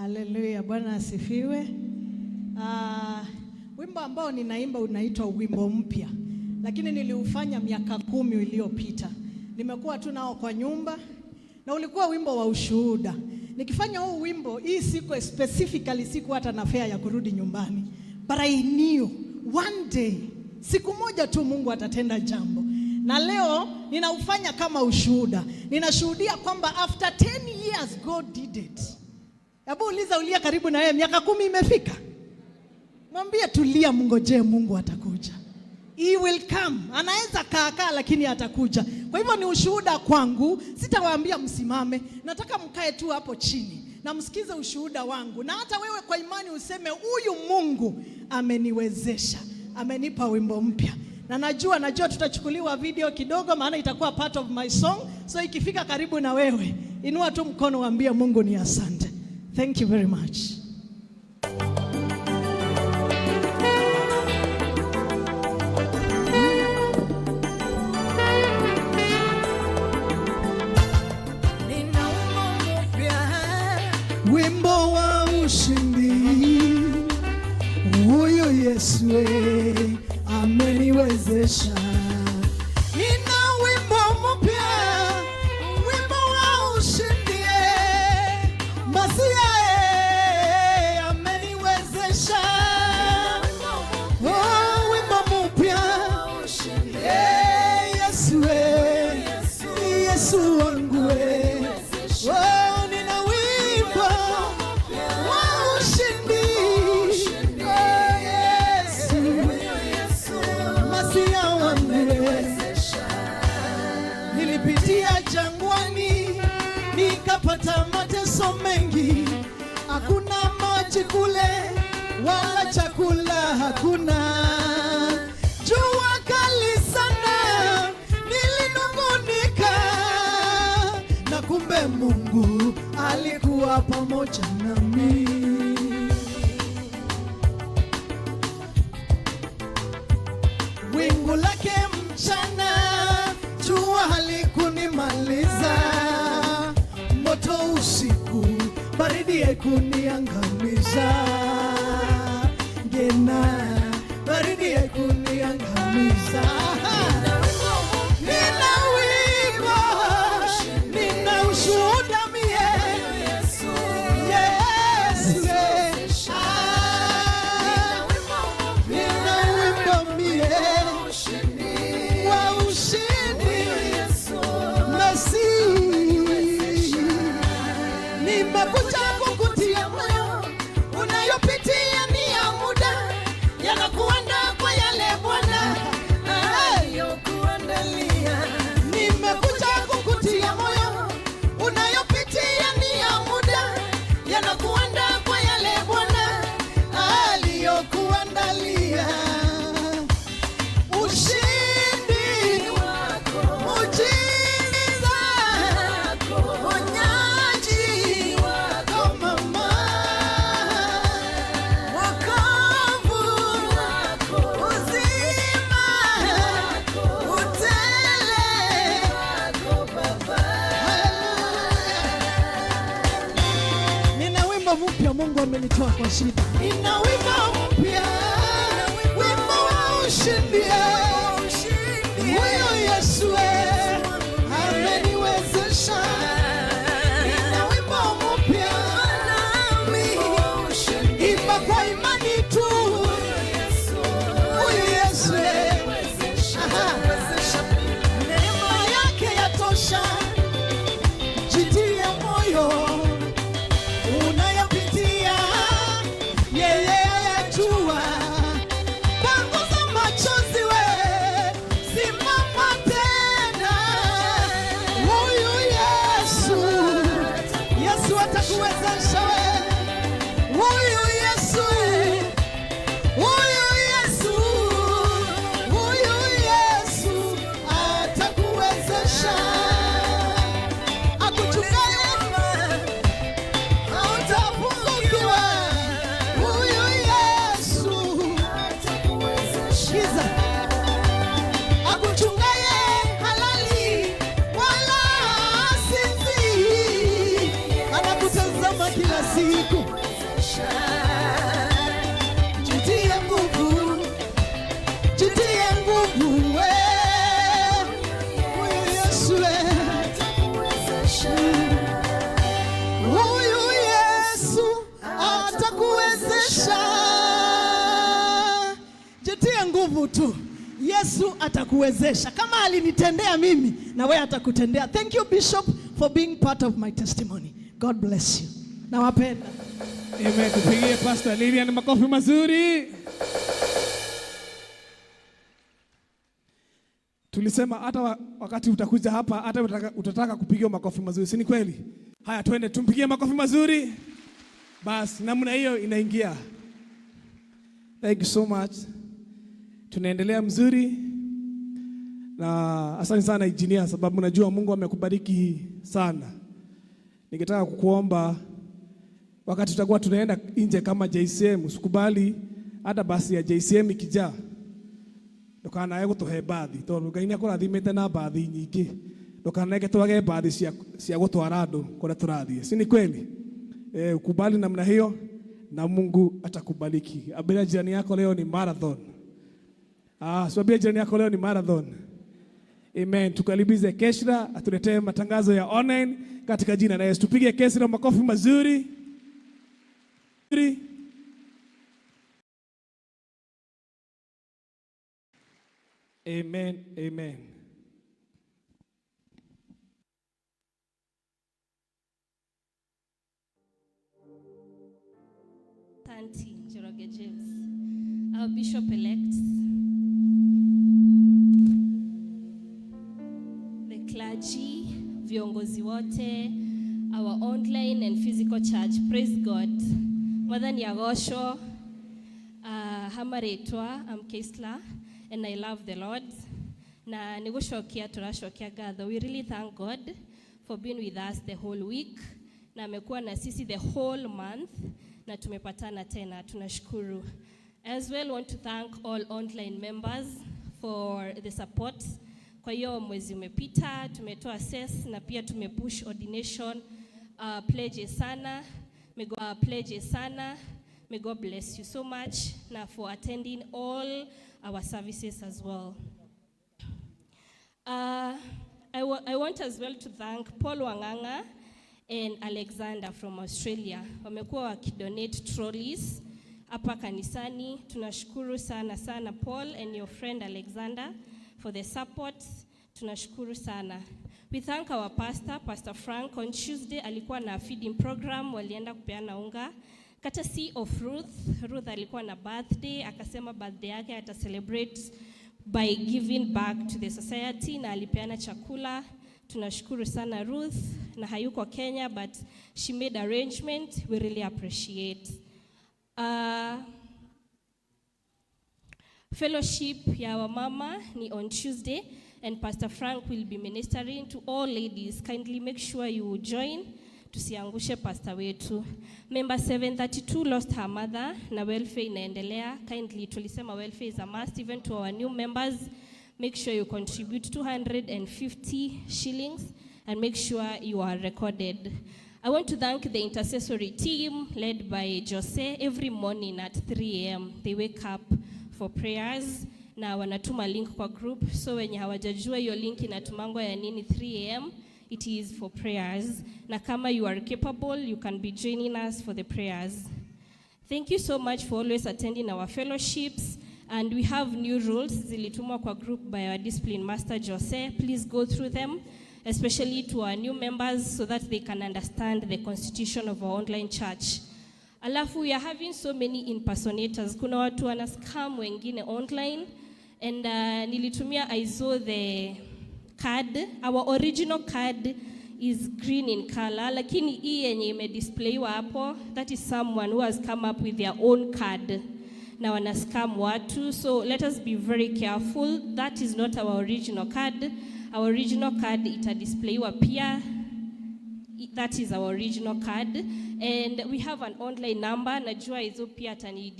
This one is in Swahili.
Haleluya, Bwana asifiwe. Wimbo ambao ninaimba unaitwa Wimbo Mpya, lakini niliufanya miaka 10 iliyopita. Nimekuwa tu nao kwa nyumba na ulikuwa wimbo wa ushuhuda. Nikifanya huu wimbo, hii siku specifically siku hata na fare ya kurudi nyumbani. But I knew one day, siku moja tu Mungu atatenda jambo. Na leo ninaufanya kama ushuhuda. Ninashuhudia kwamba after 10 years God did it. Hebu uliza ulia karibu na wewe, miaka 10 imefika. Mwambie tulia, mngojee Mungu atakuja. He will come. Anaweza kaa lakini atakuja. Kwa hivyo ni ushuhuda kwangu. Sitawaambia msimame. Nataka mkae tu hapo chini na msikize ushuhuda wangu. Na hata wewe kwa imani useme huyu Mungu ameniwezesha. Amenipa wimbo mpya. Na najua tutachukuliwa video kidogo, maana itakuwa part of my song. So ikifika karibu na wewe, inua tu mkono uambie Mungu ni asante. Thank you very much. Nina wimbo mpya, Wimbo wa ushindi, huyu Yesu ameniwezesha. Nina wimbo mpya, wimbo wa ushindi, Masia ameniwezesha. Oh, wimbo mpya, Yesu, Yesu wangu. Oh, nina wimbo wa ushindi. Oh, Yesu, Masia wangu. Nilipitia jangwani nikapata mateso mengi, hakuna maji kule wala chakula hakuna. Jua kali sana, nilinung'unika, na kumbe Mungu alikuwa pamoja nami. Wingu lake mchana, jua halikunimaliza, moto usiku, baridi haikuniangamiza. Gena, baridi haikuniangamiza. Nina wimbo, nina ushuhuda mie. Yesu, ah, nina wimbo mie wa ushindi. Masi, nimekuja kukutia moyo, unayopitia ni ya muda, yanakuandaa kwa yale Bwana aliyokuandalia. Nimekuja kukutia moyo, unayopitia ni ya muda, yanakuandaa kwa yale Bwana aliyokuandalia. Ushindi wako, muujiza, ponyaji wako mama, wokovu wako, uzima utele wako Baba. Nina wimbo mpya, Mungu amenitoa kwa shida. Nina wimbo mpya, wimbo wa ushindi. Huyo Yesu ameniwezesha. Nina wimbo mpya, imba kwa imani tu. Huyu Yesu, aha, neema yake yatosha. Jitie moyo unayopitia, yeye ayajua. Panguza machozi we, Atakuwezesha. Jitie nguvu, jitie nguvu, we. Huyu Yesu, we. Atakuwezesha. Huyu Yesu atakuwezesha. Jitie nguvu tu. Yesu atakuwezesha. Kama alinitendea mimi, na wewe atakutendea. Thank you, Bishop, for being part of my testimony. God bless you. Nawapenda. Amen. Tupigie Pastor Lilian makofi mazuri. Tulisema hata wakati utakuja hapa hata utataka kupigiwa makofi mazuri, si ni kweli? Haya, twende tumpigie makofi mazuri. Bas, namna hiyo inaingia. Thank you so much. Tunaendelea mzuri na asante sana engineer, sababu najua Mungu amekubariki sana. Ningetaka kukuomba wakati tutakuwa tunaenda nje kama JCM, usikubali hata basi ya JCM ikijaa ndukanae gutuhe bathi tondu Ngai nĩakũrathimĩte na bathi nyingĩ, ndukaneke twage bathi cia gũtwara andũ kũrĩa tũrathiĩ, si ni kweli? Ukubali namna hiyo na Mungu atakubariki. Ambia jirani yako leo ni marathon. Ah, siambie jirani yako leo ni marathon. Amen. Tukaribize Keshra atuletee matangazo ya online katika jina la Yesu. Tupige Keshra makofi mazuri. Amen. Amen. Tanti Njoroge James, our bishop-elect, the clergy, viongozi wote, our online and physical church, praise God. Mwathani agocwo, hamaretwa, I'm Keisla, and I love the Lord. Na nigucokia turacokia ngatho. We really thank God for being with us the whole week. Na amekuwa na sisi the whole month na tumepatana tena, tunashukuru. As well want to thank all online members for the support. Kwa hiyo mwezi umepita, tumetoa ses na pia tumepush ordination, pledges sana. May God, pledges sana. May God bless you so much na for attending all our services as well. I want as well to thank Paul Wanganga and Alexander from Australia. Wamekuwa wakidonate trolleys hapa kanisani. Tunashukuru sana sana Paul and your friend Alexander for the support. Tunashukuru sana. We thank our pastor, Pastor Frank. On Tuesday alikuwa na feeding program, walienda kupeana unga. Courtesy of Ruth. Ruth alikuwa na birthday, akasema birthday yake ata celebrate by giving back to the society na alipeana chakula. Tunashukuru sana Ruth, na hayuko Kenya but she made arrangement. We really appreciate. Fellowship ya wamama ni on Tuesday and Pastor Frank will be ministering to all ladies. Kindly make sure you join. Tusiangushe pastor wetu. Member 732 lost her mother na welfare inaendelea. Kindly tulisema welfare is a must even to our new members. Make sure you contribute 250 shillings and make sure you are recorded. I want to thank the intercessory team led by Jose. Every morning at 3 a.m. they wake up for prayers na wanatuma link kwa group. So wenye hawajajua hiyo link inatumangwa ya nini 3 a.m., it is for prayers. Na kama you are capable, you can be joining us for the prayers. Thank you so much for always attending our fellowships. And we have new rules zilitumwa kwa group by our discipline master Jose. Please go through them, especially to our new members so that they can understand the constitution of our online church. Alafu we are having so many impersonators. Kuna watu wana scam wengine online and nilitumia I saw the card. Our original card is green in color, lakini hii yenye imedisplayiwa hapo, that is someone who has come up with their own card na wana scam watu. So let us be very careful. That is not our original card. Our original card itadisplayiwa pia. That is our original card. And we have an online number. Najua hizo pia atani